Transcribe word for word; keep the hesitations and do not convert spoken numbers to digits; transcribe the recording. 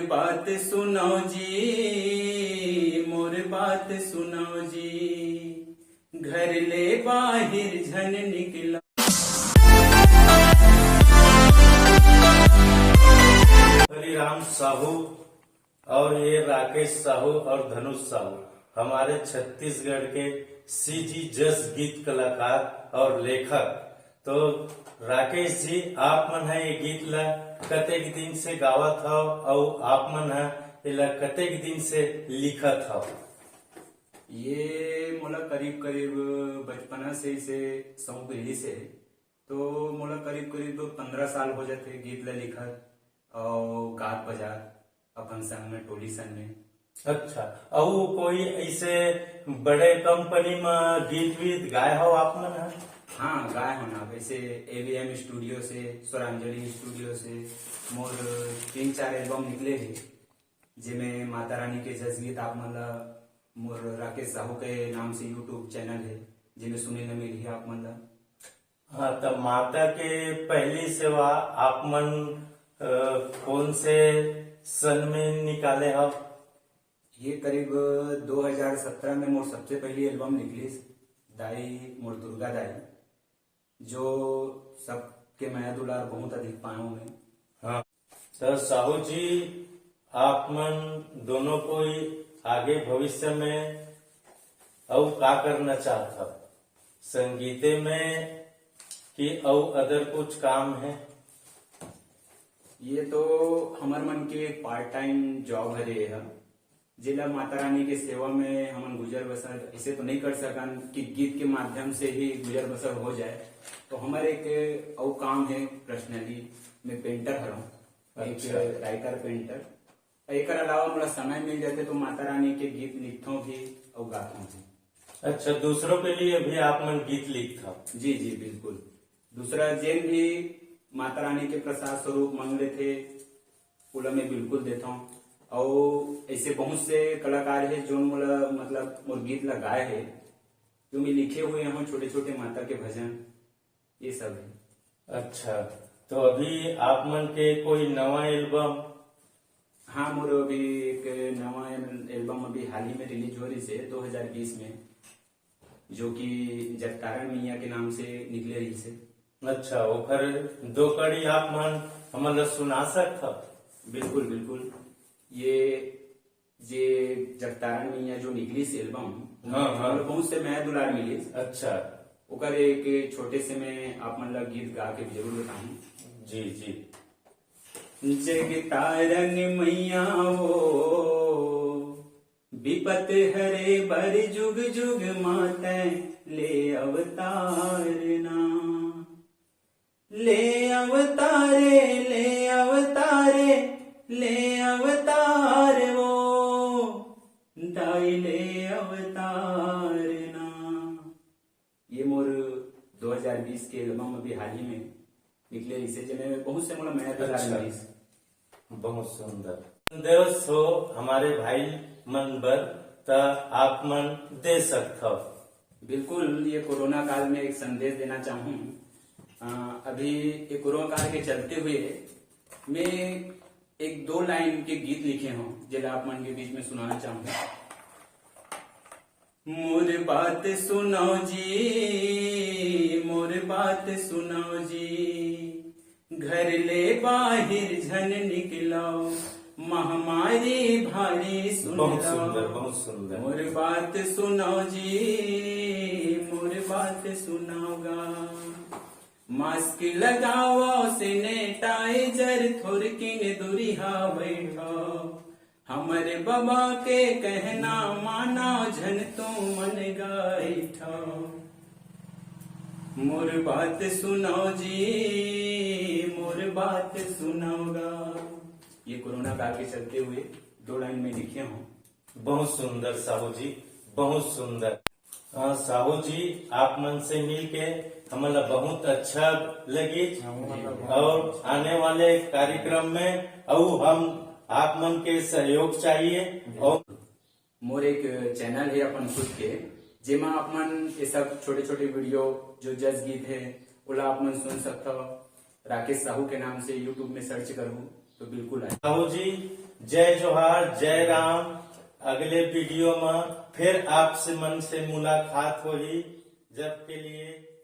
बात सुनव जी, मोर बात सुनव जी, घर ले बाहिर झन निकलव। हरिराम साहू और ये राकेश साहू और धनुष साहू हमारे छत्तीसगढ़ के सीजी जस गीत कलाकार और लेखक। तो राकेश जी, आप मन ह ये गीत ला कतेक दिन से गावत हव अउ आप मन ह एला कतेक दिन से लिखत हव? ये मोला करीब करीब बचपना से इसे शौक रहिस हे। तो मोला करीब करीब तो पंद्रह साल हो जाथे गीत ला लिखत अउ गात बजात अपन संग में, टोली संग में। अच्छा, अउ कोई ऐसे बड़े कंपनी में गीत वीत गाए हो आप मन ह? हाँ, गाए हो ना। वैसे एवीएम स्टूडियो से, स्वरांजलि स्टूडियो से मोर तीन चार एल्बम निकले हे, जेमे माता रानी के जस गीत आप मन ला मोर राकेश साहू के नाम से YouTube चैनल हे, जेमे सुने ल मिलही आप मन ला। हाँ, त माता के पहली सेवा आप मन, अ, कौन से सन में निकाले हव? ये करीब दो हज़ार सत्रह में मोर सबसे पहली एल्बम निकलिस, दाई मोर दुर्गा दाई, जो सबके मया दुलार बहुत अधिक पायो मैं। हाँ, तो साहू जी, आप मन दोनों कोई आगे भविष्य में अउ का करना चाहत हव, संगीते में कि अउ अदर कुछ काम है? ये तो हमर मन के एक पार्ट टाइम जॉब हरे ह, जेला माता रानी के सेवा में हमन गुजर बसर ऐसे तो नहीं कर सकन कि गीत के माध्यम से ही गुजर बसर हो जाए। तो हमर एक अउ काम है, पर्सनली मैं पेंटर हरौं, एक अच्छा। Writer painter. एकर अलावा मोला समय मिल जाथे तो माता रानी के गीत लिखथौं भी अउ गाथौं भी। अच्छा, दूसरों के लिए भी आप मन गीत लिखथव? जी, जी, बिल्कुल। दूसरा जेन भी माता रानी के प्रसाद स्वरूप मांग लेथे, ओला मैं बिल्कुल देथौं। अउ ऐसे बहुत से कलाकार हे, जोन मोला, मतलब, मोर गीत ला गाए हे, जो मैं लिखे हुए हूँ, छोटे-छोटे माता के भजन, ये सब है। अच्छा, तो अभी आप मन के कोई नवा एल्बम? हाँ, मोर अभी एक नवा एल-, एल्बम अभी हाल ही में रिलीज हो रहिस हे दो हज़ार बीस में, जो कि जगतारण मैया के नाम से निकले रहिस हे। अच्छा, ओकर दो कड़ी आप मन हमन ला सुना सकथव? बिल्कुल, बिल्कुल। ये जे जगतारण मैया जो निकलिस एल्बम, हाँ, हाँ। मतलब बहुत से मया दुलार मिलिस। अच्छा। ओकर एक छोटे से मैं आप मन ला गीत गा के जरूर बताहूँ। जी, जी। जगतारण मैया वो, बिपत हरे बर जुग जुग मातै ले अवतार ना। ले अवतारे, ले अवतारे, ले अवतार वो, दाई ले अवतार ना। ये मोर दो हज़ार बीस के एल्बम अभी हाल ही में निकले, इसे जेमे बहुत से मोला मया दुलार अच्छा। मिलिस। बहुत सुंदर। संदेश हो हमारे भाई मन बर, त आप मन दे सकथव। बिल्कुल, ये कोरोना काल में एक संदेश देना चाहूँ। अ, अभी ये कोरोना काल के चलते हुए मैं एक दो लाइन के गीत लिखे हूँ, जेला आप मन के बीच में सुनाना चाहूँ। मोर बात सुनव जी, मोर बात सुनव जी, घर ले बाहिर झन निकलव, महामारी भारी सुन बहुत लव। सुंदर, बहुत सुंदर। मोर बात सुनव जी, मोर बात सुनव गा। मास्क लगावव, सैनिटाइजर थोरकिन दूरिहा बैठव। हमर बबा के कहना मानव, झन तुमन गा ऐठव। मोर बात सुनव जी, मोर बात सुनव गा। ये कोरोना काल के चलते हुए दो लाइन में लिखे हूँ। बहुत सुंदर साहू जी, बहुत सुंदर। हाँ, साहू जी, आप मन से मिलके हमन ला बहुत अच्छा लगिस हमन ला बहुत और अच्छा। आने वाले कार्यक्रम में अउ हम आप मन के सहयोग चाहिए। और मोर एक चैनल है अपन खुद के, जेमा आप मन ये सब छोटे-छोटे वीडियो जो जस गीत है, ओला आप मन सुन सकथव। राकेश साहू के नाम से YouTube में सर्च करहू तो बिल्कुल आए। साहू जी, जय जोहार, जय राम। अगले वीडियो में फिर आपसे मन से मुलाकात होही। जब के लिए